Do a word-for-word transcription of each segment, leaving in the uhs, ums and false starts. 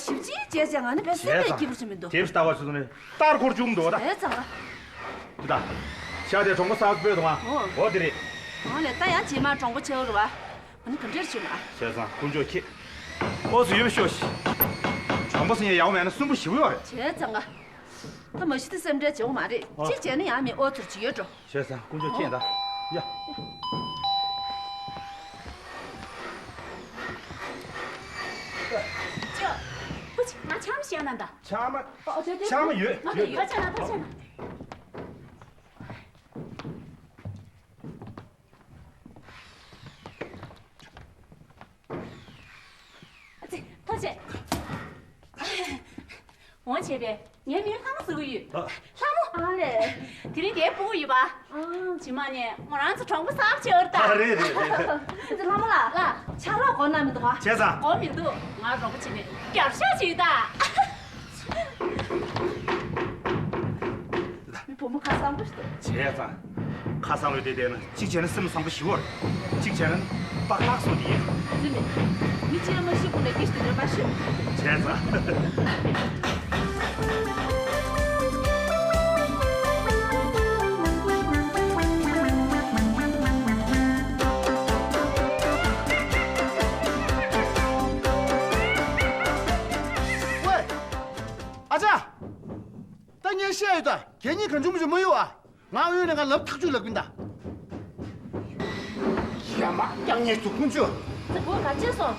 ཞིབ་ཅིག་བྱས་ཙང་ང་ནི་བས་སེམས་ནས་སྐྱིད་པོ་ཞིག་མི་འདུག་དེབ་ལྟ་བ་ཚོ་ནི་ལྟར་འཁོར་བཅུག་འདུག་ད། བྱས་ཙང་ལ། འདི་ད། ཤ་དེ་གྲོང་པ་གསར་སྤོས་དང་ཨ། ཨོ། ཨོ་དེ་རེད། ཨོ་ལེ་ད་ཡང་རྗེས་མ་གྲོང་པ་ཆེ་བོ་རེད་བ། ཨ་ནི་ག་འདྲས་བྱུང་ན། བྱས་ཙང་དཀོན་མཆོག་ཁྱེད། ཨོ་ཚོ་ཡོད་པ་ཤོག་ཤི། གྲོང་པ་སེང་ཡ་ཡག་པོ་མེད་ན་སུན་པོ་ཞེ་པོ་ཡོད་རེད། བྱས་ཙང་ང་། ད་མ་གཞི་དེ་སེམས་ཁྲལ་བྱེད་དགོས་མ་རེད། ཨོ། གཅིག་བྱས་ན་ཡང་མི་ཨོ་ཚོར་ཅི་ཡོད་འགྲོ། བྱས་ཙང་དཀོན་མཆོག་མཁྱེན་ད། ཡ། ཅོ། ཨོ་ཅི་ང་ཆང་བཞེས་ན་ད། ཆང་མ། ཨོ་དེ་དེ། ཆང་མ་ཡོད། ཨོ་དེ་ཡོད། ཕ་ཆེ་ན་ཕ་ཆེ་ན། ཨ་ཙི། ཐུགས་རྗེ་ཆེ། འོང་བྱས་པས་ངའི་མིང་ལྷ་མོ་ཟེར་གྱི་ཡོད། ཨ། ལྷ་མོ། ཨ་ལས། དེ་རིང་དེའི་སྤུ་གུ་ཡོད་པ། ཨ། རྗེས་མ་ནས་ང་རང་ཚོ་གྲོང་པ་གསར་པ་ཆགས་ཡོད་རེད་ད། ཨ་རེད་རེད་རེད། ཨ་ཙི་ལྷ་མོ་ལགས། ལགས། ཕྱག་རོགས་དགོས་ན་མི་འདུག་ག་བྱས་ཙང་། དགོས་མི་འདུག་ང་རོགས་པ་བྱས་ནས་རྒྱབ་ཤ་བྱེད་ད། མི་བུ་མོ་ཁ་གསང་པོ་ཞིག་འདུག་བྱས་ཙང་། ཁ་གསང་བའི་དེ་བསྡད་ན་གཅིག་བྱས་ན་སེམས་བཟང་པོ་ཞིག་བར། གཅིག་བྱས་ན་པགས་ལག་སོགས་དེ་ཡིན། རྫུན་མེད། མི་གཅིག་ལ་མ་ཤི་དགོས་ན་སྐྱེ་ཤི་དེ་འདྲ་མ་ཤི། བྱས་ཙང་། ཝེ། ཨ་ཅག་ད་ངས་བཤད་ཡོད་ད། གད་སྙིགས་གང་བྱུང་མི་བྱུང་མ་གཡུག་ཨ། ང་གཡུག་ནས་ང་ལབ་ཐག་ཆོད་ལབ་གིན་ད། ཡ་མ་སྐྱག་ཉེས་སུ་ཀུན་སྤྱོད། ཙི་བོ་ག་ཅེ་སོང་།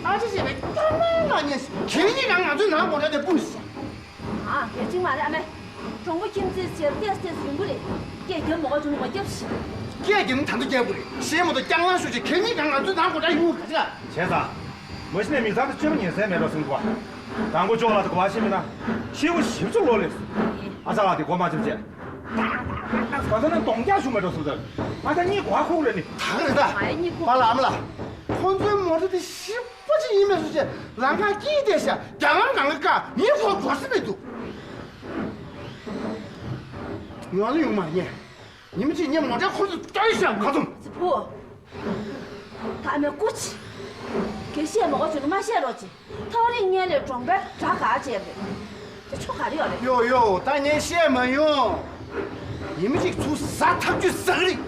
ཨ་ཅེ་ཅེ་བས་སྐྱག་མ་མ་ཉེས་སུ་གད་སྙིགས་གང་ང་ཚོའི་ནང་སྒོ་འདྲ་དེ་སྤུངས་སོང་། ཨ་གལ་ཆེན་མ་རེད་ཨ་མས། གྲོང་པ་ཁྱིམ་མཚེས་ཚེ་ཏེས་ཏེས་ཡོང་གི་རེད། སྐད་རྒྱབ་མ་དགོས་བྱུང་ན་མ་རྒྱབ་ཤིག་སྐད་རྒྱབ་ན་ད་ལྟ་རྒྱབ་དགོས་རེད། གཞན་མ་གཏོགས་སྐྱག་ལང་ཤོད་ཅིག་གད་སྙིགས་གང་ང་ཚོའི་ནང་སྒོ་འདྲ་ཡོང་ག་ཅི་ལ། བྱས་ཙང་། མ་གཞི་ནས་མིང་ཚང་དུ་སྤྱོད་པ་ཉན་སྲན་མེད་འགྲོ་སེམས་གོ། དང་པོ་ཅོག་ལ་དུ་གོ་བ་ཤེས་མིན་ན། ཤེས་བོ་ཞིབ་ཚུལ་ལོ་ལེགས། ཨ་ཅག་ལགས་དེ་གོ་མ་ཆུབ་ཅེ། ག་ས་ན་གདོང་རྒྱག་ཞུ་མེད་འགྲོ་སེམས་ཚོར། ཨ་ཅག་གཉིད་གོ་བ་ཁུག་ལེ་ནི། ད་ག་རེད་ད། ཨ་ཡེ་གཉིད་ཁུག་པ་ལ་ཨ་མ་ལ། ཁོང་ཚོའི་མོ་ཊ་དེ་ཞིབ་པོ་ཅིག་ཡིན་མེད་སུ་ཅེ་ལམ་ཁ་དཀྱིལ་དེ་ཤ་རྒྱ་ལམ་གང་ག་བཀག་ངས་ཁོ་འགྲོ་ས་མེད་འདུག་ངོ་ལ་ཡོང་མ་ཉེ། ཉི་མ་གཅིག་ངས་མོ་ཊའི་ཁོ་ཚོ་ལྟ་ཡི་ཤག་ཁ་ཚུམ། ཙི་ཕུ། ད་མེ་ཀུ་ཆི། གལ་བཤད་མ་གོ་བྱུང་ན་མ་བཤད་རོགས་གྱིས། ཐག་རིང་སྔོན་ལས་གྲོང་པའི་བྲག་ག་བྱས་རེད། དེ་ཆོ་ག་རེ་ཡོད་རེད། ཡོ་ཡོ་ད་ངས་བཤད་མ་ཡོང་། ཉི་མ་གཅིག་ཚུར་ཟ་ཐག་ཆོད་ཟ་གི་རེད།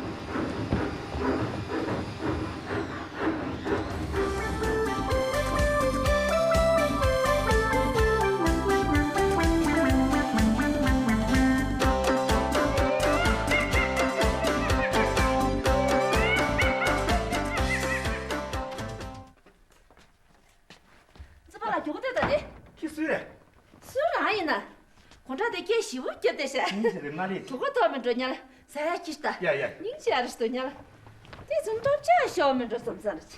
ཙི་པ་ལ་མགྱོགས་པོ་སྡོད་དང་རེད། ཁྱི་སུའི་རེད། སུ་རང་ཡིན་ན། གོ་འདྲ་དེ་སྐད་ཞིབ་པོ་བརྒྱབ་བསྡད་ཤག་སྙིང་རྗེ་རེད་མ་རེད། གྲོད་ཁོག་ཐོག་མི་འགྲོ་ཉལ། ཟ་ཡ་ཁྱི་ལྟ། ཡ་ཡ། སྙིང་རྗེ་རེད་སྡོད་ཉལ། དེ་ཚོ་འདྲོག་ཆ་ཤོར་མི་འགྲོ་བསམ་བསམ་རེད།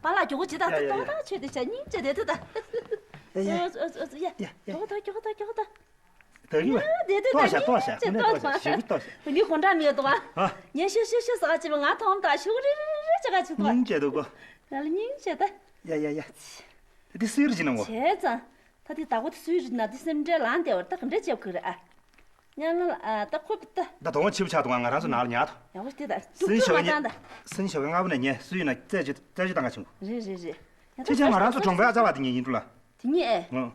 པཱ་ལགས་མགྱོགས་པོ་བྱེད་དང་། ཡ་ཡ་ཡ། ཏོག་ཏག་ཆོད་དེ་ཤག་སྙིང་རྗེ་བསྡད་ཐུབ་ད། ཡ་ཡ། ཨོ་ཨོ་ཨོ་ཡ། མགྱོགས་པོ་ད་མགྱོགས་པོ་ད་མགྱོགས་པོ་ད། ད་གི་བ། ཡ་དེ་དེ་ཏོག་ཤ་ཏོག་ཤ་ཁོ་ནས་ཏོག་ཤ་ཞེ་པོ་ཏོག་ཤ། ངས་གོ་འདྲ་མེད་དོ། ཨ། ངས་ཤུ་ཤུ་ཤུ་ཟ་ག་བྱེད་པ་ང་ཐོམ་དང་ཤུ་རི་རི་རི་བྱེད་ག་བྱེད་དོ། སྙིང་རྗེ་འདུག་གོ། ང་ལ་སྙིང་རྗེ་ད། ཡ་ཡ་ཡ། ད་དེ་སུའི་རི་ཅི་ནང་གོ། བྱས་ཙང་། ད་དེ་བདག་པོ་དེ་སུའི་རི་ན་དེ་སེམས་ཁྲལ་ལངས་བསྡད་པ་རེད། ད་ག་འདྲ་བྱེད་དགོས་རེད་ཨ། ཉ་ལ་ཨ་ད་ཁོ་ད། ད་དོང་ཆིབ་ཆག་དུ་ང་ང་རང་ཚོ་ནང་ལ་ཉལ་ཐོ། ཡག་པོ་དེ་ད་ཏུག་སེན་ཏུག་ཞོགས་མ་ཉལ། བཏང་ད། སེན་ཞོགས་སྔ་པོ་ནས་ཉལ་སུའི་ན་རྩེ་ཅི་རྩེ་ཅི་བཏང་ག་ཆུང་གོ། རེད་རེད་རེད། ཁྱེད་ཅག་ང་རང་ཚོ་གྲོང་པའི་ཨ་ཅག་ལགས་དེ་ཉལ་ཡིན་འགྲོ་ལ། དེ་ཉིད་ཨེ། ཨོ།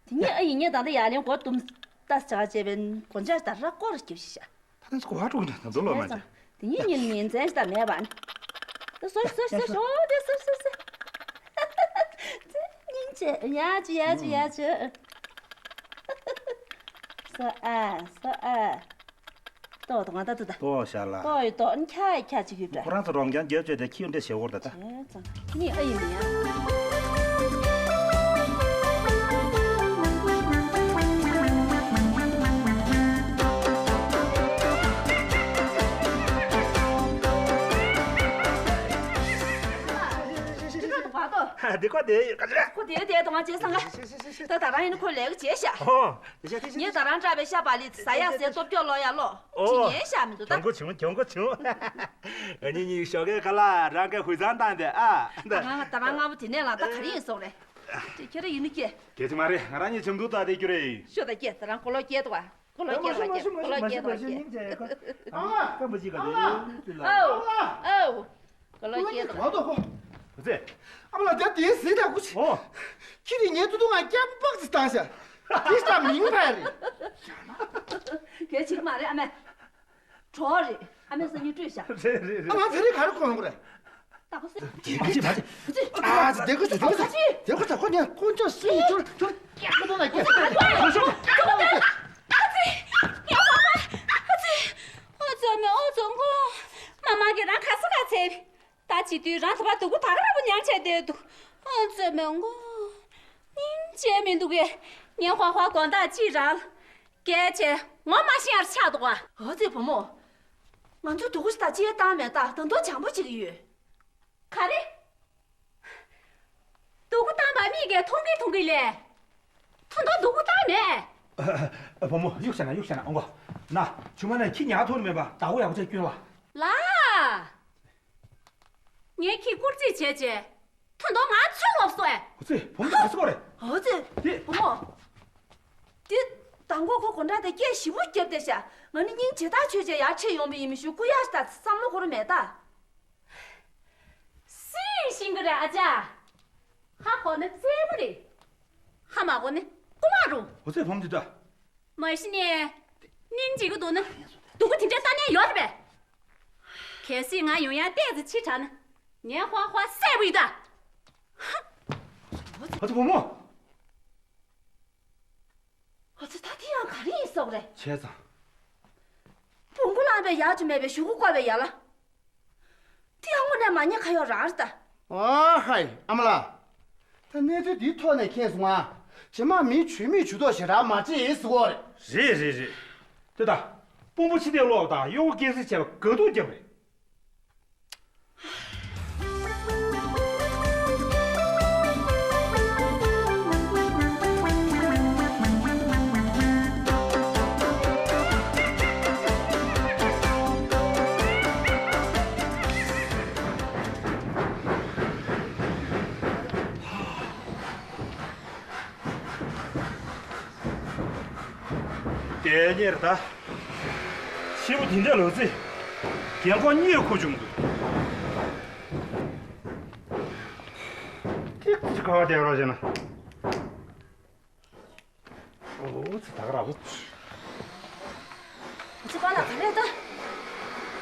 དེ་ཉིད་ཨ་ཡིན་ངས་ད་ལྟ་ཡར་ལེན་སྒོ་བསྡུམ་ལྟ་བྱ་བྱས་པའི་སྒོ་ལྕགས་ལྟར་ར་སྐོར་ར་རྒྱབ་ཤི་ཤ། ད་ལྟ་སྒོ་བ་དཀྲུག་ན་ད་འདུག་ལོ་མ་བྱས་ཙང་། དེ་ཉིད་ཉིན་ཉིན་མཚན་ཞིག་ད་མེད་པ་ནི། ད་སོ་སོ་སོ་སོ་དེ་སོ་སོ་སོ། སྙིང་རྗེ་ཡ་ཅི་ཡ་ཅི་ཡ་ཅི། སོ་ཨ་སོ་ཨ། ཏོག་ཏོག་ང་ད་ཏོག་ད། ཏོག་ཤ་ལ། ཏོག་ཡོད་ཏོག་ཁྱ་ཁྱ་ཅིག་ཡོད་ད། ཁོ་རང་ཚོ་རོང་རྐྱང་རྒྱབ་བྱས་ཏེ་ཁྱི་འདྲ་ཞེ་བོར་ད་ད། བྱས་ཙང་ནི་ཨ་ཡིན་མི་ཡ། འདི་ཁོ་དེ་ཡོད་ག་ཚོད། ཁོ་དེ་དེ་དང་བྱས་ཙང་ང་། ད་ད་རང་ཡིན་ན་ཁོ་ལས་ཀ་བྱས་ཤག་ཨོ། ངས་ད་རང་སྐྲག་པའི་ཤ་བག་ལེབ་ཟ་ཡག་ཟས་སྟོབས་སྐྱོ་ལོ་ཡ་ལོ། ཅི་ཉན་ཤ་མི་འདུག་ད། གྱོང་གོ་བྱུང་གྱོང་གོ་བྱུང་། ཨ་ནི་གཉིས་ཞོགས་ཀས་ཁ་ལག་རང་ག་ཧུད་ཚང་བཏང་སྟེ་ཨ། ད་ང་ད་རང་སྔ་པོ་དེ་ནས་ལ་ད་ག་རེ་ཡིན་སོང་རེད། དེ་ཁྱེད་རང་ཡིན་ནི་ཀྱེ། སྐད་ཅིག་མ་རེད། ང་རང་གཉིས་ཆེམ་འདུག་ད་དེ་རྒྱུ་རེད། ཤོད་ད་ཀྱེ། ད་རང་གོ་ལོ་སྐྱེས་འདུག་ཨ། གོ་ལོ་སྐྱེས་འདུག་ཨ་ཀྱེ། གོ་ལོ་སྐྱེས་འདུག་ཨ་ཀྱེ། ཨ་མ། ཨོ་ཨོ། ཀ་ལ་སྐྱེས་དང་། མ་གཏོགས་ཁོ། ཨ་ཙི། ཨ་མ་ལགས། ད་དེའི་ཟིན་ད་ཁུ་ཆི། ཨོ། ཁྱི་དེ་ངའི་ཐུ་ཐུ་ང་སྐྱག་པགས་ཅིག་བཏང་ཤག་དེ་ཤ་མིང་ཕར་རེད། གལ་ཆེ་གི་མ་རེད་ཨ་མ། གྲོགས་རེད། ཨ་མས་སང་ཉིན་སྤྲོད་བཞག་རེད་རེད་རེད། ཨ་ང་ཚེ་རིང་ག་རེ་གོན་ཡོང་གི་རེད། ད་ཁོ་སེ། མ་བྱེད་མ་བྱེད། ཨ་ཙི་དེ་ཁོ་ཚོ་དེ་ཁོ་ཚོ་དེ་ཁོ་ཚོ་ཁོ་ཉན་ཁོ་ཚོ་སུ་ཡིན་ཁྱོད་ཁྱོད་སྐྱག་པ་ཐོག་ལ་སྐྱག་པ་ཐོག་ལ་སྐྱག་པ་ཐོག་ལ། ཨ་ཙི། ངའི་མ་མ། ཨ་ཙི། ཨོ་ཙོ་མེ་ཨོ་ཙོ་མགོ། མ་མ་གི་རང་ཁ་ས་ཁ་ཚེ། ད་བྱེད་དུས་རང་ད་བར་སྡུག་པོ་ད་ག་རང་པོ་མྱངས་བྱས་བསྡད་འདུག་ཨོ་ཙོ་མེ་མགོ། སྙིང་རྗེ་མི་འདུག་གས། ངའི་ཧོ་ཧོ་དགོང་དག་ཅིག་རང་ལ། སྐད་ཆ་ངོ་མ་ཤེས་ཡར་ཆགས་འདུག་ག་ཨོ་ཙི་བུ་མོ། ང་ཚོ་སྡུག་པོ་ཞིག་ད་ཅི་ཡང་བཏང་མེད། ད་ད་དུང་བྱམས་པོ་བྱེད་ཀྱི་ཡོད། ག་རེ། སྡུག་པོ་བཏང་བ་མིག་གིས་མཐོང་གི་མཐོང་གི་ལས། ད་དུང་སྡུག་པོ་བཏང་མེད། བུ་མོ་གཡུག་བྱས་ན་གཡུག་བྱས་ན་ཨོང་གོ། ན་ཆུ་མ་ནས་ཁྱི་ཉག་ཐུག་ནི་མེད་པ་བདག་པོ་ཡག་པོ་བྱས་སྐྱོན་ལ། ལ། ངས་ཁྱི་བཀུར་རྩིས་བྱས་རྗེས། ད་དུང་ང་ཚོད་ལོག་སོང་ཨེ། ཨོ་ཙི་བུ་མོ་ག་སོ་རེད། ཨོ་ཙི། དེ། བུ་མོ། དེ། མདང་དགོང་ཁོ་དགོང་དག་དེ་སྐད་ཞིབ་མོ་བརྒྱབ་བསྡད་ཤག་ང་ནི་སྙིང་རྗེ་ཐག་ཆོད་བྱས་ཡར་ཁྲིད་ཡོང་བ་ཡིན་མི་ཞུ་སྐུ་ཡག་ཞིག་དང་བསམ་བློ་འཁོར་མེད་ད། སུས་ཤེས་ཀྱི་རེད་ཨ་ཅག་ཧ་གོ་ན་རྩེད་མོ་རེད། ཧ་མ་གོ་ན་རྐུ་མ་རུང་། ཨོ་ཙི་བུ་མོ་དེ་ད། མ་གཞི་ནས། སྙིང་རྗེ་གི་འདུག་ན། སྡུག་པོ་དེ་འདྲའི་ལྟ་ཉན་ཡོད་རེད་པས། གལ་སྲིད་ང་ཡོང་ཡ་ལྟས་ཙི་ཕྱི་དྲགས་ན། ངའི་ཧོ་ཧོ་སྲས་པོ་ཡིན་ད། ཨ་ཙི་བུ་མོ། ཨ་ཙི་ད་དེ་ཡང་ག་རེ་ཡིན་ཟེར་བ་རེད། བྱས་ཙང་། བོང་གུ་ལངས་པའི་ཡག་ཅིག་མེད་པའི་གཞུག་གུ་བསྐོར་བའི་ཡ་ལ། དེ་ཡང་དངོས་གནས་མ་ཉེས་ཁ་གཡོག་རང་རེད་ད། ཨ་ཧའི་ཨ་མ་ལགས། ད་གནས་ཚུལ་འདིའི་ཐོག་ནས་མཁྱེན་སོང་ང་། རྗེས་མ་མིའི་ཇུས་མེད་ཇུས་གཏོགས་ཞེ་དྲག་མ་བྱེད་ཟེར་བ་རེད། རེད་རེད་རེད། དེ་ད། དཔོན་པོ་ཕྱི་བལྟས་གློག་དང་གཡོག་པོ་སྐྱེ་སྲིད་བྱས་པ་དགའ་སྡུག་བརྒྱབ་རེད། དེ་གཉེར་ད། ཤི་བོ་དེ་འདྲ་ལོ་ཚེ། རྒན་ཁོག་གཉིད་ཁུག་བྱུང་འདུག་ཏིག་ཙི་ག་བ་བསྡད་རོགས་བྱས་ན། ཨོ་ཙི་ད་ག་ར་ཨོ་ཙི། ཨོ་ཙི་པཱ་ལགས་ག་རེ་ད།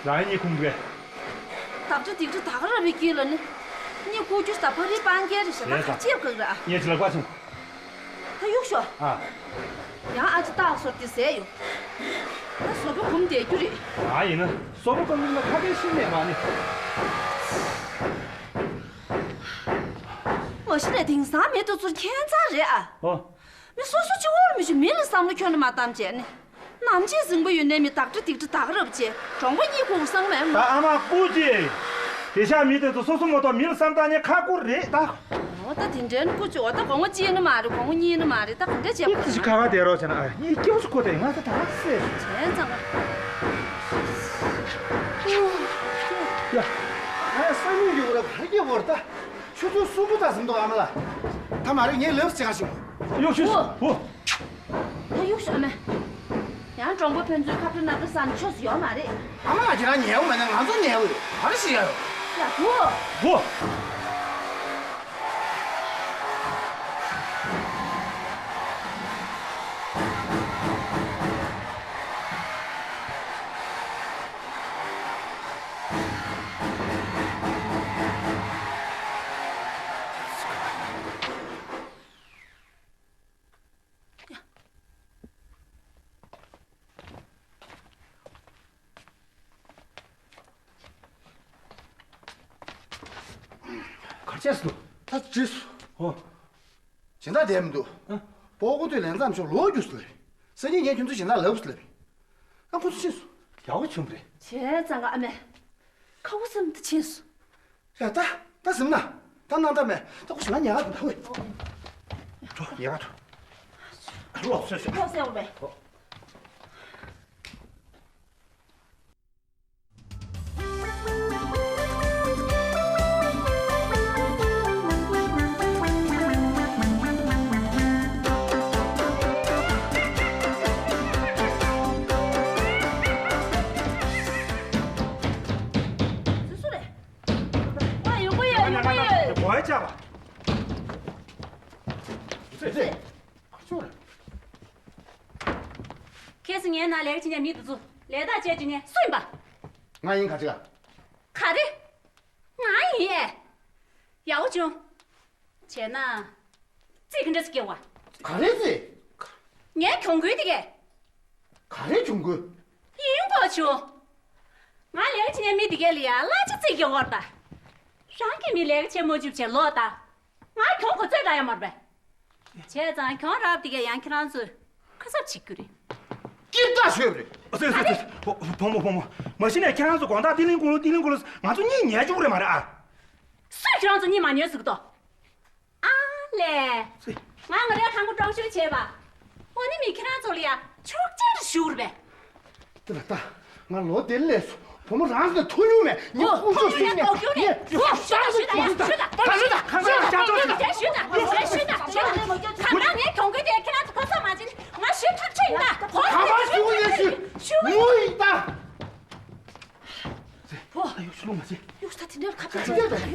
རང་གཉིད་ཁུག་གི། བདག་འདྲ་སྡིག་འདྲ་ད་ག་ར་བའི་དཀྱིལ་ལ་ནི། གཉིད་ཁུག་རྒྱུ་ད་ཕ་རི་སྤང་རྒྱལ་རེད་ཤག་ད་ག་ཅེར་གང་ར། ངས་ཅི་ལ་པ་སོང་། ད་གཡུག་ཤོག་ཨ། ཡང་ཨ་ཅེ་སྟག་སོར་དེ་ཟས་ཡོང་། ད་བཟོ་པོ་གུམ་བསྡད་རྒྱུ་རེད། ཨ་ཡིན་ན་བཟོ་པོ་གུམ་ཡིན་ན་ཁ་ཏའི་ཤིང་ནས་མ་ནི། མ་གཞི་ནས་དེང་སང་མི་དེ་ཚོར་ཁྱད་མཚར་རེད་ཨ། ཨོ། མི་སོ་སོ་གཅིག་པོར་མི་ཞུ་མི་ལ་བསམ་བློ་ཁྱོན་ནས་མ་བཏང་བྱས་ནས། ནམ་ཕྱེད་ཟིང་པོ་ཡོད་ནས་མི་བདག་འདྲ་སྡིག་འདྲ་བདག་རབ་བྱས་གྲོང་པ་གཉིད་ཁུག་སང་མེད་མོ། ད་ཨ་མ་ཀུ་ཅི། དེ་ཤ་མི་དེ་ཚོ་སོ་སོ་མ་གཏོགས་མི་ལ་བསམ་བཏང་ནས་ཁག་པོ་རེད་ད། འོ་ད་དེ་འདྲའི་ཀུ་ཅི་འོ་ད་དགོང་མོ་གཅིག་ནི་མ་རེད་དགོང་མོ་གཉིས་ནི་མ་རེད་ད་ག་འདྲ་བྱས་པ་ཡིན་ན། ཁ་ཁ་དེ་རོགས་བྱས་ན་ཨ་ཡིན་སྐྱོ་སུ་ཁོ་དེ་ང་ད་ད་སེ། བྱས་ཙང་། ཡ། ཨ་ས་མིག་ཡོད་ར་བར་གྱི་བོར་ད། ཆུ་ཚོད་གསུམ་པོ་ད་ཟིན་འདུག་ཨ་མ་ལགས། ད་མ་རེད་ངས་ལབ་ཟེར་ག་ཞིག་ཡོ་ཤུ་ཤུ་ཧུ། ད་གཡུག་ཤོག་ཨ་མ། ཡང་གྲོང་པ་ཕན་ཚུན་ཁ་བྲལ་ན་ད་བསམ་ཆོས་སུ་ཡོད་མ་རེད། ཨ་མ་ང་ཁྱེད་རང་ཉལ་བ་མེད་ན་ང་ཚོ་ཉལ་བ་རེད་ག་རེ་ཞིག་ཡ་ཡོད། ཡ་བུ། བུ། གར་ཆས་སུ། ད་བྲིས་སོ། ཧོ། སྦྱིན་བདག་བསྡད་མི་འདུག་ཨ། པོ་གོ་ཏུ་ལན་ཙམ་ཤོག་ལོག་རྒྱུ་སུ་ལབ། སང་ཉིན་ངས་ཁྱོད་ཚོ་སྦྱིན་བདག་ལབ་སུ་ལབ། ཨ་ཁོ་ཚོ་ཕྱིན་སོ། ཡག་པོ་བྱུང་བ་རེད། བྱས་ཙང་ཨ་མས། ཁ་བོ་སེམས་ད་ཕྱིན་སོ། ཡ་ད་ད་ཟིན་ན། ད་ནང་ད་མེད་ད་ཁོ་ཞིག་ང་ཉལ་ག་འགྲོ་ད་ཧོས། འགྲོ་ཉལ་ག་འགྲོ། ལོག་སོས་སོས། ལོག་སོས་འོ་མེད། སུ་སུ་རེད། ཨ་ཅག་པ། ཚེ་ཚེ། ཨ་ཅོ་རེད། ཁྱེད་ཚོ་ངའི་ནང་ལས་ཀ་བྱེད་མཁན་མི་དེ་ཚོ་ལས་ཐག་བཅད་བྱེད་མཁན་སུ་ཡིན་པ། ང་ཡིན། ག་ཅི་ག་ག་རེ། ང་ཡིན་ཨེ། ཡག་པོ་བྱུང་། བྱས་ན། རྩིས་ག་འདྲ་ཟེ་སྐྱེ་བ། ག་རེ་རྩིས། ངའི་གྱོང་གུན་དེ་གས། ག་རེ་གྱོང་གུན། ཡིན་དགོས་བྱུང་། ང་ལས་ཀ་བྱེད་མཁན་མི་དེ་གས་ལ་ཡ་གླ་ཆ་རྩིས་སྐྱེ་བ་ད། རང་གི་མི་ལས་ཀ་བྱེད་མ་བཅུག་བྱས་ལོག་ད། ང་གྱོང་གོ་ཚོད་རག་ཡ་མ་རེད་པས། བྱས་ཙང་གྱོང་རག་དེ་གས་ཡང་ཁྱེད་རང་ཚོས་ཁ་གསབ་བྱེད་རྒྱུ་རེད། སྐྱིད་ཐག་ཆོད་རེད། ཨ་ཙི་ཨ་ཙི་ཨ་ཙི། བུ་བུ་མོ་བུ་མོ། མ་གཞི་ནས་ཁྱེད་རང་ཚོ་དགོང་དག་ཏི་ལིང་ཀུ་ལུ་ཏི་ལིང་ཀུ་ལུ་ང་ཚོ་གཉིད་ཉལ་བཅུག་རེད་མ་རེད་ཨ། སུས་ཁྱེད་རང་ཚོ་གཉིད་མ་ཉལ་ཟེར་གི་འདུག་ཨ་ལས། ཙི། ང་ང་རའི་ཁང་པ་སྲུང་སྐྱོབ་བྱས་པ། འོ་ནི་མི་ཁྱེད་རང་ཚོ་ལ་ཡ་ཆོག་མཆན་རེ་ཞུ་རེད་པས། དེ་ལ་ལྟ། ང་ལོ་དེ་ལས་སུ་བུ་མོ་རང་ཟེར་ཐུག་མྱོང་མེད། ངས་ཁོ་ཁུག་ཀྱོག་ཤིག་ནས་ངས་ངས་ཞུ་ད་ཞུ་ད་ཞུ་ད་ཞུ་ད་ད་ཞུ་ད་ཁ་ཁ་ཞུ་ད་ཞུ་ད་ཞུ་ད་ཞུ་ད་ཞུ་ད་ད་ང་ངས་གྱོང་གུན་དེ་ཁྱེད་རང་ཚོ་ཁ་གསབ་མ་བྱེད་ན་ང་ཞུ་ཐག་ཆོད་ཡིན་ད། ག་པར་ཞུ་ཡིན་ཞུ་ངུ་ཡིན་ད། བུ། ཨ་ཡོ་ཤུ་ལོ་མ་བྱེད། ཡོ་ཤུ་ད་དེ་འདྲའི་ཁ་ཁ་ཁ་ཁ་ཡོད་རེད།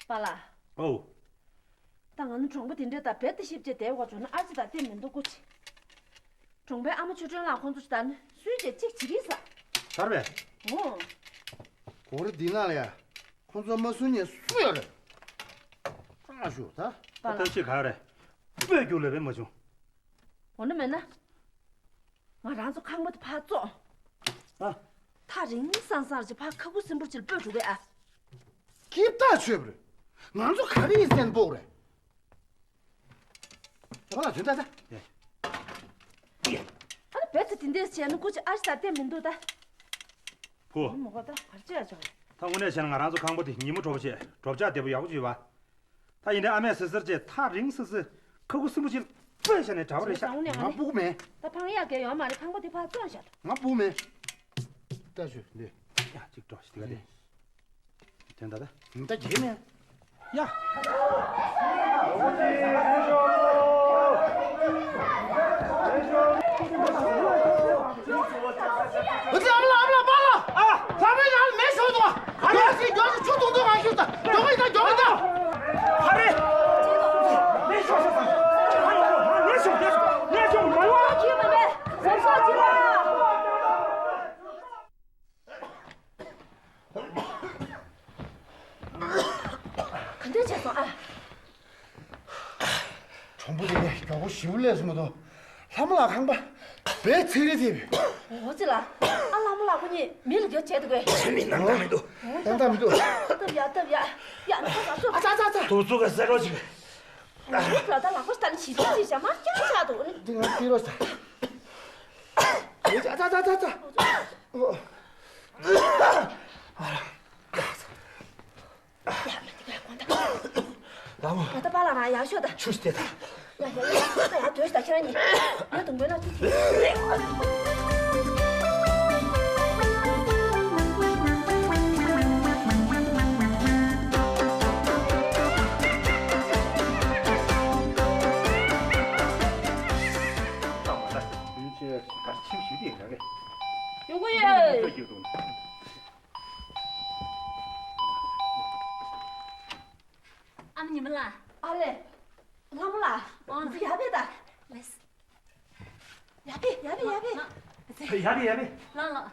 པཱ་ལགས། ཨོ། ད་ང་ནི་གྲོང་པ་དེ་འདྲའི་ད་བེད་དེ་ཤེབ་ཅེས་བསྡད་བ་བྱུང་ན་ཨར་ཙི་ད་བལྟས་མི་འདུག་གོ་ཅི། གྲོང་པའི་ཨ་མ་ཆོས་སྒྲོན་ལགས་ཁོང་ཚོ་ཅི་ད་ནི་སུས་ཅེས་གཅིག་བྱེད་རིགས་ས། གར་བས། ཨོ། གོ་རེ་འདི་ན་ལ་ཡ། ཁོང་ཚོ་མ་སུན་ཉེ་སུ་ཡོད་རེད། ཁྲང་ལ་ཞུ་ད། པཱ་ལགས། ཐབས་ཤེས་ག་རེ། སྤོས་རྒྱུག་ལས་པས་མ་བྱུང་། འོ་ན་མེད་ན། ང་རང་ཚོ་ཁང་པ་དེ་ཕར་བཙོང་། ཨ། ཐག་རིང་སང་སང་ཅིག་ཕར་ཁ་ཁུ་སིམ་པོར་ཅིག་སྤོས་འགྲོ་གི་ཨ། སྐྱིད་ཐག་ཆོད་པ་རེད། ང་ཚོ་ག་རེ་ཡིན་སེམས་པོ་རེད། ཨ་ལ་དོན་དག་ད། ཨ་ལ་བེད་ཚེ་དེ་འདྲས་བྱས་ན་སྐུ་མཁྱེན་ཨ་ཞེ་ད་བལྟས་མི་འདུག་ད། བུ། མོ་ག་ད་གར་བྱས་ཡ་ཅག་ད་དངོས་གནས་བྱས་ན་ང་རང་ཚོ་ཁང་པ་དེ་ཉིན་མོ་དྲོ་པོ་བྱས་དྲོ་པོ་ཆགས་བདེ་པོ་ཡག་པོ་བྱོས་པ། ད་ཡིན་ནའི་ཨ་མས་ཟེར་ཟེར་བྱས་ཐག་རིང་སི་སི་ཁ་ཁུ་སིམ་པོ་ཅིག་སྤོས་བྱས་ནས་དྲ་བ་རེད་ཤག་ང་སྤུ་གུ་མེད། ད་ཕང་ཡག་གས་ཡོད་མ་རེད། ཁང་པ་དེ་ཕར་བཙོང་བཞག་ང་སྤུ་གུ་མེད། ལྟ་ཞུ་འདི། ཡ་གཅིག་འགྲོ་ཞིག་དེ་ག་དེ། དོན་དག་ད། ད་རྒྱལ་མེད། ཡ། འུ་ཚོ་ཨ་མ་ལགས་ཨ་མ་ལགས་པཱ་ལགས། ཨ། ལྷ་མོའི་ནང་ལ་མེ་ཤོར་འདུག་ཨ་རོགས་ཤིག་མགྱོགས་ཤིག་ཆུ་འཐུང་འཐུང་ང་ཤོག་ད། མགྱོགས་ཤིག་ད་མགྱོགས་ཤིག་ད། ཨ་རེ། མེ་ཤོར་ཤོར་ས། མེ་ཤོར་མེ་ཤོར་མེ་ཤོར་མ་ཡོང་། ཁྱོད་མ་མེད། ཟམ་ཤོག་ཅི་ལ། ག་འདྲ་བྱས་སོང་ཨ། གྲོང་པ་དེ་ནས་མགྱོགས་པོ་ཞེ་པོ་སླེབས་སོང་མ་གཏོགས། ལྷ་མོ་ལགས་ཁང་པ་བེད་ཚིག་རེ་ཐེབས། འོ་ཙི་ལ། ཨ་ལྷ་མོ་ལགས་ཁོ་གཉིས་མི་ལ་རྒྱུ་བྱས་འདུག་གས། མི་སྣང་དག་མི་འདུག་ཨོ་ཏང་ཏང་མི་འདུག་སྟབས་ཡག་སྟབས་ཡག་ཡ་ནི་ཁོ་ལ་སོ། ཨ་ཙ་ཙ་ཙ། དུག་ཙུ་ག་ཟེར་རོ་ཅིག་ལ་ད་ལག་པ་ལྟ་ནི་ཞིག་ཅིག་བྱ་མ་སྐྱོན་ཆགས་འདུག་ནི། འདི་ང་ཤི་རོ་ས། ཨ་ཙ་ཙ་ཙ་ཙ། ཨོ། ལགས་འོང་། ད་ལྟ་པཱ་ལགས་རང་ཡར་ཤོག་ད། ཆུ་སྟེ་ད། ཡ་ཡ་ཡ། ད་ཡར་སྡོད་ཤོག་ད་ཁྱེད་རང་གཉིས། ཡ་དུང་དཔོན་ལ་ཅི་བྱེད། ཡོང་གི་ཡོད། ཨ་མ་ཉི་མ་ལགས། ཨ་ལེ། ལྷ་མོ་ལགས། ཨོ། ཡ་བེ་ད། ལེས། ཡ་བེ་ཡ་བེ་ཡ་བེ། ཡ་བེ་ཡ་བེ། ལགས་ལགས།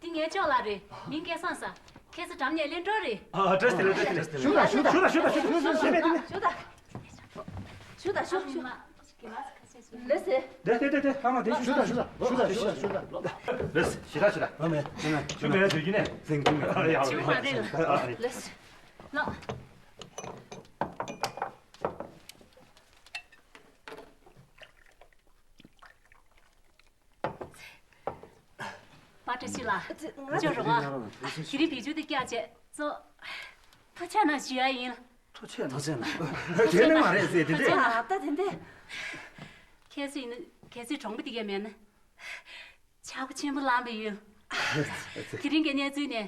འདི་ངའི་ཅོག་ལགས་རེད། མིང་སྐལ་བཟང་ཟེར། ཁྱེད་ཚོ་འགྲམ་ནས་གླེང་གྲོགས་རེད། ཨ་ཨ། བཀྲ་ཤིས་བདེ་ལེགས། བཀྲ་ཤིས་བདེ་ལེགས། ཞུ་དང་ཞུ་དང་ཞུ་དང་ཞུ་དང་ཞུ་དང་། ཞུ་དང་ཞུ་དང་ཞུ་དང་ཞུ། ལེས་སེ། དེ་དེ་དེ་དེ་ལྷ་མོ་དེ་ཞུ་དང་ཞུ་དང་ཞུ་དང་ཞུ་དང་ཞུ་དང་། ལེས་ཞུ་དང་ཞུ་དང་། ཨ་མེ་ཨ་མེ། ཞུ་མེད་དུས་ཀྱི་ནས་ཟིང་གི་མེད། ཨ་ཡ་ཞུ་མ་རེད། ཨ་ལེས། ལགས། པ་ཏྲ་ཤི་ལགས། ཅོ་རོ་ཨ། དེ་རིང་བེད་སྤྱོད་དེ་བཀྱག་བྱས་ཚོ། ཐུགས་རྗེ་གནང་ཞུ་ཡ་ཡིན། ཐུགས་རྗེ་གནང་། ཐུགས་རྗེ་གནང་། དེ་ནི་མ་རེད་ཟེར་དེ་འདྲས། ཨ་ད་དེ་འདྲས། ཁྱེད་ཚོ་ཡིན་ན་གལ་སྲིད་གྲོང་པ་དེ་གས་མེད་ན། ཆག་སྒོ་ཆེན་པོ་ལངས་པའི་ཡུལ། དེ་རིང་གི་གནས་ཚུལ་ནས།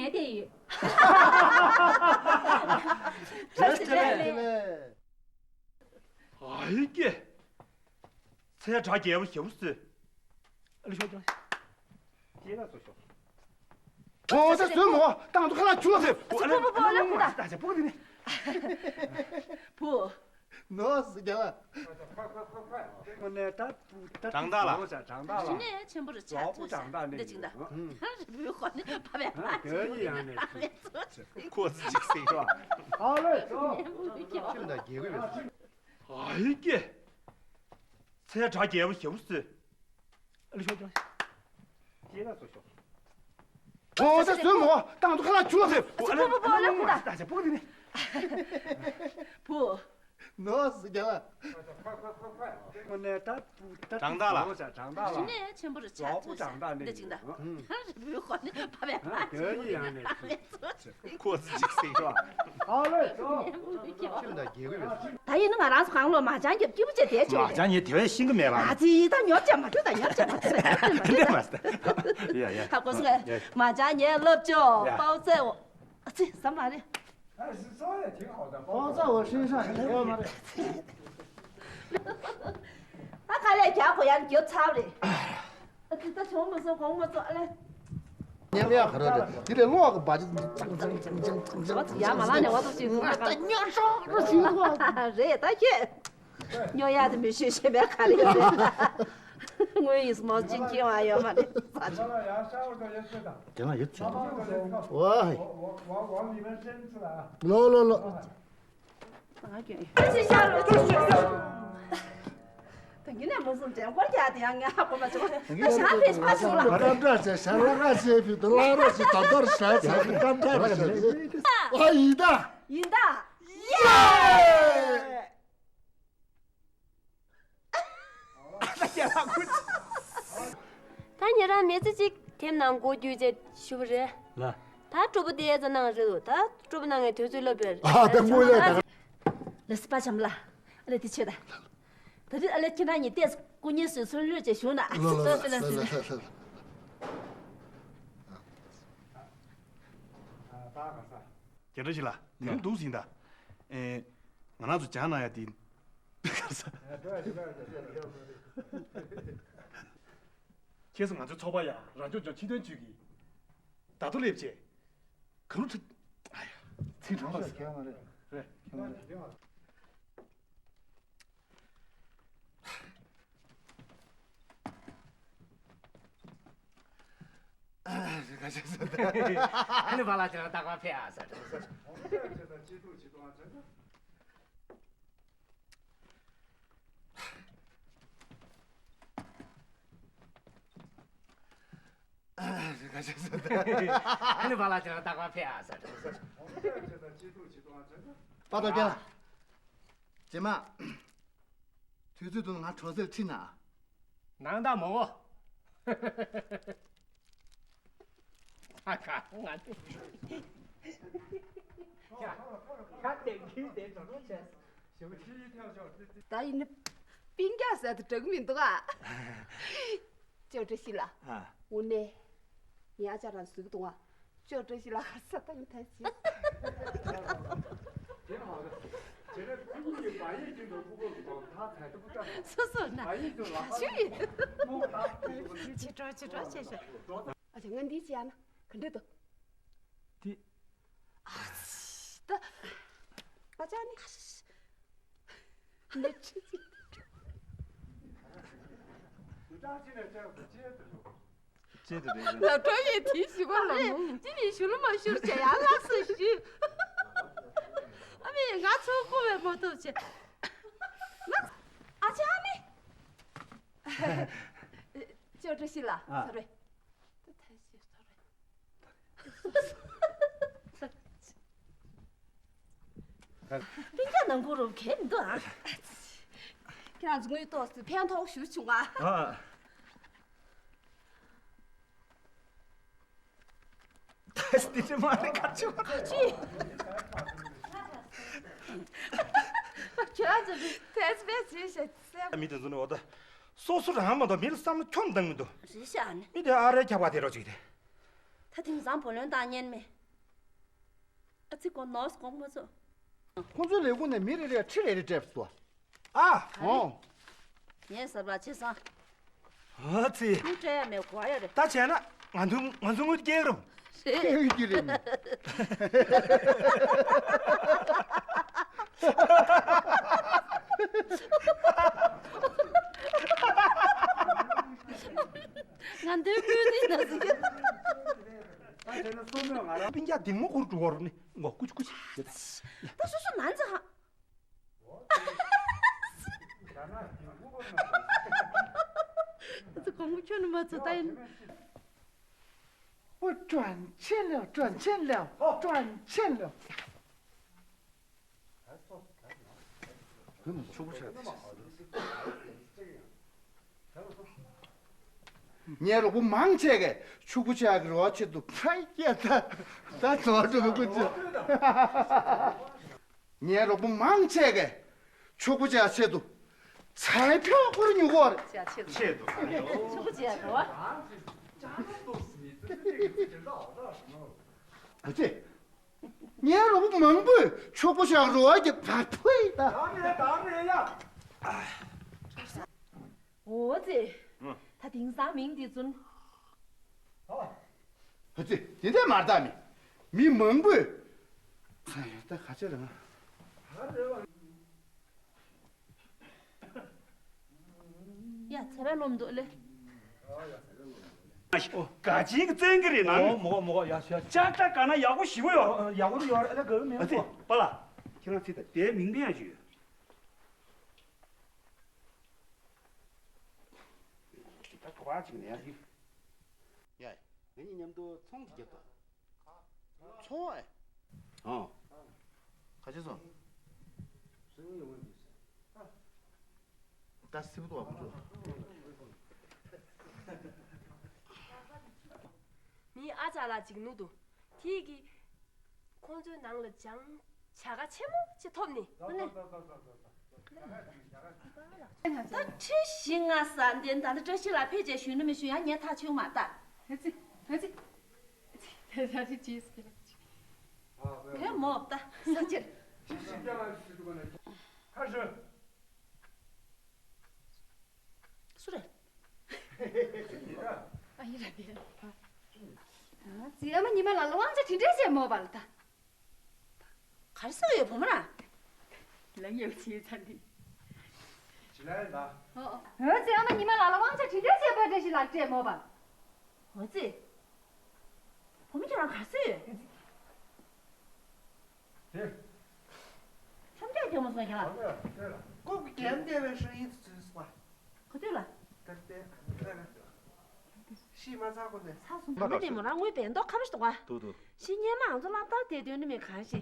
ངའི་དེ་ཡིན། བཀྲ་ཤིས་བདེ་ལེགས། ཨ་ཡེ་ཀྱེ། ཚེ་དྲག་རྒྱལ་པོ་ཞེ་པོ་བཟོས། ཨ་ལེ་ཤོག་ཀྱང་། ཤེས་ན་སོ་ཤོག །ཨོ་ད་བཟོས་མོ་ཏང་དུ་ཁ་ལག་ཆུ་ལ་ཟེར། ཨ་ལེ་པོ་པོ་ཨ་ལེ་ཁུ་ད། ད་ཟེར་པོ་དེ་ནི། བུ། ནོ་སི་རྒྱ་བ། དྲང་ད་ལ། དྲང་ད་ལ། ཞུ་ནས་ཆེན་པོ་རུ་ཆགས་ཐུབ་ས་འདི་ཅིག་ད། ཧ་རི་བོའི་ཧོ་ནི་ཕ་བས་ཕ་ཅིག་ནི་ཕ་བས་ཚོ་ཅིག་ཁོ་ཚོ་ཅིག་སེང་ཤོག །ཨ་ལེ་ཤོག །ཁྱིམ་དང་རྒྱལ་ཁབ་ཡོད། ཨ་ཡེ་ཀྱེ། ཚེ་དྲག་རྒྱལ་པོ་ཞེ་པོ་བཟོས། ཨ་ལེ་ཤོག་ཀྱང་། ཤེས་ན་སོ་ཤོག །ཨོ་ད་བཟོས་མོ་ཏང་དུ་ཁ་ལག་ཆུ་ལ་ཟེར། ཨ་ལེ་པོ་པོ་ཨ་ལེ་ཁུ་ད། ད་ཟེར་པོ་དེ་ནི། བུ། ནོ་སི་རྒྱ་བ། དྲང་ད་ལ། ཞུ་ནས་ཆེན་པོ་རུ་ཆགས་ཐུབ་ས་འདི་ཅིག་ད། ཧ་རི་བོའི་ཧོ་ནི་ཕ་བས་ཕ་ཅིག་ནི་ཕ་བས་ཚོ་ཅིག་ཁོ་ཚོ་ཅིག་སེང་ཤོག །ཨ་ལེ་ཤོག །ཁྱིམ་དང་རྒྱལ་ཁབ་ཡོད། ད་ཡིན་ན་ང་རང་ཚོ་གང་ལོ་མ་ཅང་རྒྱབ་སྐྱིད་པོ་བྱས་བསྡད་ཆོག་མ་ཅང་ངས་དེ་བས་ཤེས་ཀྱི་མེད་པ། ཨ་ཙི་ད་ཉོབ་བྱས་མ་ཐུབ་ད་ཉོབ་བྱས་མ་ཐུབ་ད། ཡ་ཡ། ཧ་གོ་སོང་ངས། མ་ཅང་ངས་སློབ་སྦྱོང་ཡ། པའོ་ཙེ་འོ། ཨ་ཙི་ཟ་མ་རེད། 哎，是说也挺好的，包括包括我身上也要嘛。ད་ཁ་ལས་རྒྱག་གོ་ཡང་རྒྱབ་ཚར་རེད། ཨ་ཙི་ད་བྱུང་མ་སོང་གོང་མ་སོང་ཨ་ལེ། ཉལ་ཡག་ག་རེ་རེད་དེ་ལས་གློག་གི་བ་ཅི། ཡ་མ་ལ་ནས་བ་ཐུག་ཅིག་ང་ད་ཉོ་ཤོག་རོ་ཞིག་རེད་ད་ཁྱེད། ཉོ་ཡག་དེ་མི་ཤེས་ཤེས་པའི་ག་རེ་ཡོད་རེད། དངུལ་ཡིས་མོ་ཅིན་ཁྱེད་བ་ཡོད་མ་རེད། དེ་ན་ཡོད་ཚོད། ཝའི། ལོ་ལོ་ལོ། ད་ངི་ནས་མོ་སུམ་ཅན་ཁོར་རྒྱག་དེ་ཡང་ངས་ཧ་གོ་མ་བྱུང་། ད་ཞག་ཕེ་ཕ་བྱུང་ལ། སྐབས་འདྲ་བྱས་ཤ་ར་ར་བྱས་ཕུད་དུ་བླ་རོགས་ཤིག་ད་ལྟར་ཞལ་བྱས་ཏེ་སྐབས་འདྲ་བྱས། ཨ་ཡིན་ད། ཡིན་ད། ཡེ། ད་ཉེ་རང་མི་ཚེ་གཅིག་དེབ་ནང་མགོ་བརྒྱུད་བྱས་ཞུ་བ་རེད། ལ། ད་སྤྲོ་པོ་དེ་ཡས་ཙ་ནང་རེད་འདུག་ད་སྤྲོ་པོ་ནང་ངས་དུས་ཚོད་སློབ་པའི་ཨ་ད་དངོས་ལས་ད། ལ་སི་པ་བྱམས་ལ། ཨ་ལེ་དེ་ཆོད་ད། ད་རེས་ཨ་ལེ་ཁྱེད་རང་གཉིས་ལྟས་སྐུ་ཉེ་སུས་ཚུར་ལོས་བྱས་བཞུགས་ན། ལོ་ལོ་ལོ་ལོ་ལོ། རྒྱ་བཀྲ་ཤིས་ལགས་དེ་རིང་འདུག་ཟིན་ད། ཨེ། ང་རང་ཚོ་སྦྱང་གནང་ཡ་དེ། ག་ས། ཁྱེད་ཚོ་ང་ཚོའི་ཚོགས་པ་ཡ་རང་སྐྱོང་ལྗོངས་ཕྱི་དོན་ཅུས་ཀྱི་ད་དུ་སླེབས་བྱས། ག་ལུ་ཁྲི། ཨ་ཡ། ཚིག་གྲོང་པ་ཟེར། ཁྱད་མ་རེད། རེད། ཁྱད་མ་རེད། ཁ་ཤས་སོ། ཨ་ནི་བ་ལ་ཅི་ལ་རྟག་པར་ཕེ་ཨ་ཟེར། ཁ་ཤས་སོ། ཨ་ནི་བ་ལ་ཅི་ལ་རྟག་པར་ཕེ་ཨ་ཟེར། པ་ཏོ་རྒན་ལགས། རྗེས་མ། དུས་ཚོད་དུ་ང་གྲོང་གསེབ་ཁྲིད་ན། ནང་ད་མོ་བོ། ཨ་ཁ་ང་དེ། ཁ་དེ་ཁྱི་དེ་ད་ཡིན་ན། པིང་རྒྱག་ཟེར་དུ་འགྲིག་མི་འདུག་ཨ། ཅོ་བཀྲ་ཤིས་ལགས། ཨ། དངོས་གནས། ངའི་ཨ་ཅག་རང་ཟུག་གི་འདུག་ཨ། ཅོ་བཀྲ་ཤིས་ལགས་ས་ད་ཡིན་ཐལ་ཆེ། སོ་སོ་ན། ཞུ་ཡིན། ཕྱི་དྲོ་ཕྱི་དྲོ་བྱས་ཤོག་ཨ་ཅག་ང་འདི་བྱས་ན་ག་འདྲ་འདུག་དེ། ཨ་ཙི། ད། ཨ་ཅག་ནི། ནི། ལ་གྲོ་ཡི་དེའི་ཞུ་བ་ལ་མོ། ཅི་ནི་ཞུ་ལ་མ་ཞུར་བྱས་ཡ་ལགས་སོ་ཞུ། ཨ་མི། ང་ཚོ་ཁོ་བས་མ་ཐུབ་ཆེ། ང་ཨ་ཅག་ནི། ཅོ་ཀྲི་ཤི་ལ་ཨ། སོ་རེ། སྤུན་ཀྱག་ནང་ཁུག་རུ་གས་མི་འདུག་ཨ། ཁྱེད་རང་ཚོ་དངུལ་ཏོག་ཙམ་ཕན་ཐོགས་ཞུ་བྱུང་ཨ། ཨ། ད་སྟི་ཅི་མ་རེད་ཁ་ཆུ། ཁ་ཆུ། ཁྱོད་ཚོ་ཕེས་བེ་ཟིན་ཤེས་ཚེ། མི་དེ་ཚོ་ནི་འོ་ད། སོ་སོ་རང་མ་གཏོགས་མི་ལ་བསམ་བློ་ཁྱོན་བཏང་མི་འདུག་རེད་ཤག་ནི། མི་དེ་ཨ་རེ་ཁྱབ་པ་དེ་རོ་ཅིག་རེད། ད་དེང་སང་བུ་ལོན་བཏང་ཉན་མེད། ཨ་ཙི་ཀོ་ནོར་སྐོང་མ་ཚོ། ཁོང་ཚོའི་ལས་ཁུངས་ནས་མི་རེ་རེར་ཁྲི་རེ་རེ་སྤྲད་སོང་། ཨ། ཨོ། ངས་གསར་པ་ཆེ་སང་། ཨ་ཙི། ཁུངས་སྤྲད་ཡ་མེད་གོ་ཡ་རེད། ད་བྱས་ན་ང་ཚོ་ང་ཚོ་དངུལ་སྐྱེལ་རུང་། རེད། སྐྱེལ་གྱི་རེད། ང་འདོད་དགོས་ནི་ན་ཟིག་ད་བྱས་ན་སོ་མོས་ང་རང་སྤུན་ཀྱག་ལྡིང་མོ་ཁུར་འགྲོ་བ་རུ་ནི་ངོ་ཀུ་ཅི་ཀུ་ཅི། ད་སོ་སོ་ནང་ཚ་ཧ། ཨ་ཙི་གོང་བུ་ཁྱོད་ནི་མ་ཚོ་ད་ཡིན། 我赚钱了，赚钱了，赚钱了。 ངའི་རོགས་པོ་མང་ཆེ་གས་ཕྱུག་པོ་ཆགས་ཀྱི་རོགས་ཆེད་དུ་ཕ་ཡ་ད་ད་ཚོ་འགྲོ་གི་ཀུ་ཅི། ངའི་རོགས་པོ་མང་ཆེ་གས་ཕྱུག་པོ་ཆགས་ཆེད་དུ་ཚ་ཕྱོགས་ཁུར་ཉུ་གོ་རེད། ཆེད་དུ་ཕྱུག་པོ་ཆགས་རོགས། ཨ་ཅེ། ངའི་རོགས་པོ་མང་པོས་ཕྱུག་པོ་ཆགས་རོགས་ཀྱི་བར་ཕུད་ད། འོ་ཙི། ད་དེང་སང་མིང་འདི་ཚུན། ཨ་ཙི། དེ་འདྲ་མ་རེད་ད། མི་མི་མང་པོས། ད་ག་ཚོད་རེད་ང་། ཡ་ཚེ་ར་ལོམ་འདུག་ལེ། ཨོ་ག་ཅིག་བཙན་གི་རེད་ན། མོ་མོ་མོ་ཡ་ཤ། ཅག་ཅག་ག་ན་ཡག་པོ་ཞིག་ཡོད། ཡག་པོ་ཡོད་ཨ་ལ་ག་མེད། ཨ་ཙི་པ་ལ། ཁྱེད་རང་ཚེ་ད་དེ་མིང་དེ་ཡང་ཞུ་ཡོད། ད་གོ་བ་ཅིག་ནས་ཡ་ཞིག་ཡ། ངེད་གཉིས་མཉམ་དུ་ཚོང་ཅིག་རྒྱབ་དང་། ཚོང་ཨེ། ཨང་། ག་ཅི་སོང་། ད་སིབ་ཏོ་བ་ཁོ་ཚོ། ངའི་ཨ་ཅག་ལགས་ཅིག་ནུ་འདུག་དེ་གི་ཁོང་ཚོའི་ནང་ལ་སྦྱང་བྱ་དགའ་ཆེན་མོ་ཅིག་ཐོབ་ནི། ད་ཁྲི་བཞི་ལྔ་ས་འདི་ད་ནི་བཀྲ་ཤིས་ལགས་ཕེབས་རྗེས་ཞུས་ནི་མི་ཞུ་ཡང་ངས་ཐག་ཆོད་མ་ལྟ། ཧེ་ཙི། ཧེ་ཙི། ཧེ་ཙི། ཧེ་ཙི། ཧེ་མོ་ད་ས་ཕྱིར། ཁ་ཤོད། སུ་རེད། ཨ་ཡི་ར་དེ། ཨ་ཙི་ཨ་མ་ཉི་མ་ལ་ལ་དབང་ཆ་དེ་འདྲས་བྱས་མོ་བ་ལ་ད། ག་རེ་ཟེར་ཡོད་བུ་མོ་ར། ལ་ཡོད་ཆེ་ཚ་འདི། ཇི་ལ་ཡིན་ད། ཨོ་ཨོ། ཨ་ཙི་ཨ་མ་ཉི་མ་ལ་ལ་དབང་ཆ་དེ་འདྲས་བྱས་པ་འདྲ་ཞིག་ལག་སྤྲད་མོ་བ། ཨ་ཙི། བུ་མོ་ཁྱེད་རང་ག་རེ་ཟེར་ཡོད། དེ། ཁྲོམ་རྒྱག་རྒྱག་མ་སོང་ཁྱེད་རང་། ལྐོག་གི་རྒྱན་བལྟས་པའི་ཧྲིན་ཡིན་དུ་ཚུད་སོང་བ། ག་དུས་ལ། ད་ལྟའི་ཨ་ནི་ལ། ཤི་མ་ཚར་གོ་ནས། ཚར་སོང་། བུ་མོ་དེ་མོ་རང་དངུལ་བན་ཏོག་ཁ་པ་ཞིག་འདུག་ག་དུ་དུ། ཤི་སྙེ་མ་ང་ཚོ་སློབ་གྲྭ་དེ་དོན་ནི་མེད་གང་ཤི།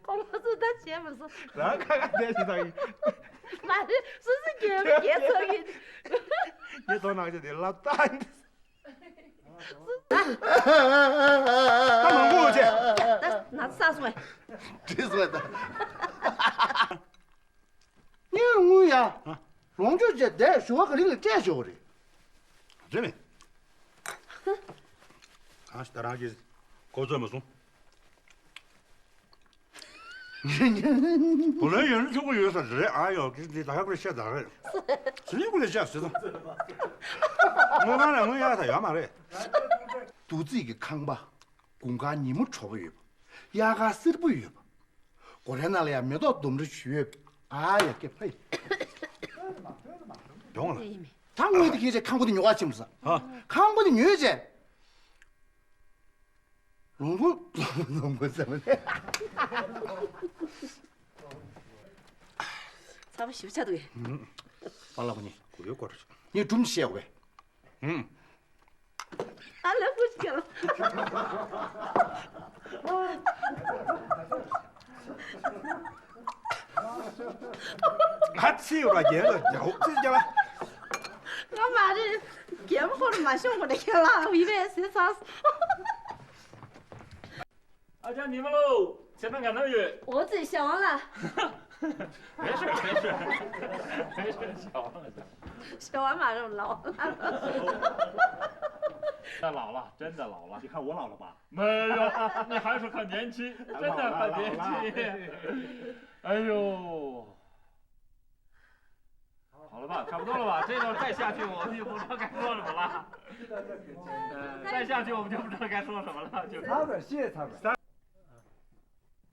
ཁོ་མོ་ཚོ་ད་བྱས་མ་སོང་། རང་ཁ་ཁ་བསྡད་ཤི་ཚང་ཡིན། མ་རེད་སུ་སུ་རྒྱལ་བ་རྒྱལ་ཚོགས་ཡིན། ངས་དོ་ནང་ཆེ་དེ་ལབ་ད། ད་མང་པོ་ཡོད་ཅེ། ད་ན་ཚ་སོང་བས། བྲིས་སོང་བས་ད། ངས་དངུལ་ཡ། ལོངས་སྤྱོད་བྱས་བསྡད་ཞོ་བ་ག་རིང་ལ་སྤྲད་ཞོ་བ་རེད། རེད་མེད། ཨ་ད་རང་གིས་གོ་ཚོད་མ་སོང་། བུ་ལོན་ཡོད་ན་ཆོག་གི་ཡོད་ས་རེད། ཨ་ཡོ་གི་འདི་ད་ག་པར་བཤད་ད་རེད། ཟི་ལིང་ཀུ་ལས་བཤད་ཟེར་ད། དངུལ་ཁང་ལ་དངུལ་གཡར་ས་ཡོད་མ་རེད། རྡོ་རྩིག་གི་ཁང་པ། དགུན་ཁ་ཉིན་མོ་དྲོ་པོ་ཡོད་པ། དབྱར་ཁ་བསིལ་པོ་ཡོད་པ། སྒོ་རའི་ནང་ལ་ཡང་མེ་ཏོག་ལྡུམ་ར་ཞིག་ཡོད་པ། ཨ་ཡ་སྐྱེ་ཕ་ཡི། ཡོང་ལ། ད་དངུལ་དེ་ཁྱེད་ཀྱིས་ཁང་པ་དེ་ཉོ་ག་ཕྱིན་པ་ས། ཨ། ཁང་པ་དེ་ཉོས་རྗེས། ལོང་ལོང་ལོང་གོ་ཟེར་བ་ནས། ཚ་པོ་ཞིབ་ཆ་འདུག་གས། ཨང་། པཱ་ལགས་ཁོ་གཉིས་གོ་ཡོད་སྐོར། ངས་སྒྲུང་བཤད་དགོས་པས། ཨང་། ཨ་ལ་ཕུ་ཅི་ལ། ང་ཚིག་ར་རྒྱལ་ལ་རྒྱལ་ཚིག་རྒྱལ་ལ། ང་མ་རེད། རྒྱལ་པོ་ཁོ་ར་མ་ཤོང་གོ་ནས་ཁྱེད་ལ་བི་བས་ཟེར་ཚར། ཨ་ཅག་ཉི་མ་ལོ། ཁྱེད་རང་ག་ན་ཡོད། འོ་ཙི་ཞའོ་ལ། 没事没事没事，小王了。 ཞའོ་མ་རུང་ལའོ། 真的老了，真的老了。你看我老了吧？没有，你还是很年轻，真的很年轻。哎呦，好了吧，差不多了吧？这种再下去，我们就不知道该说什么了。再下去，我们就不知道该说什么了。就擦粉，谢谢擦粉。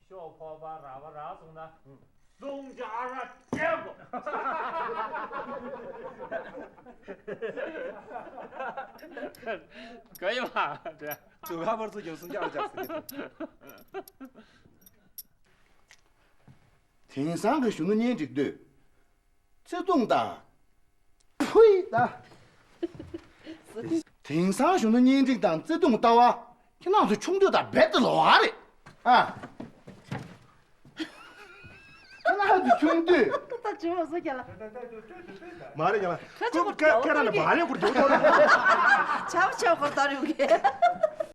ཤོག་ཁོག་པ་ར་བ་ར་སོང་ན། ལུང་ཅ་ར་རྒྱལ་པོ། 可以吧？这样。 ཟུར་ཁ་པར་ཚུར་ཀྱང་སུམ་ཅག་ལ་ཅག་ཟེར་གི་འདུག་དེང་སང་གི་གཞོན་ནུ་གཉེན་སྒྲིག་དུས། བརྩེ་དུང་དང་། ཕུའི་ད། དེང་སང་གཞོན་ནུ་གཉེན་སྒྲིག་དང་བརྩེ་དུང་ལྟ་བ། ཁྱེད་རང་ཚོ་ཆུང་དུས་དང་རྦད་དེ་ལོགས་ཀ་རེད། ཨ། ཁྱེད་རང་ཚོ་ཆུང་དུས། ད་བྱུང་བ་བཟོ་རྒྱ་ལ། མ་རེད་རྒྱ་ལ། ཁ་ཆུ་ཁོ་ཁ་ཁ་ར་ནི་མ་རེད་ཁུར་རྒྱུ་ཐོར། ཆབ་ཆབ་ཁོ་ལྟར་ཡོང་གི།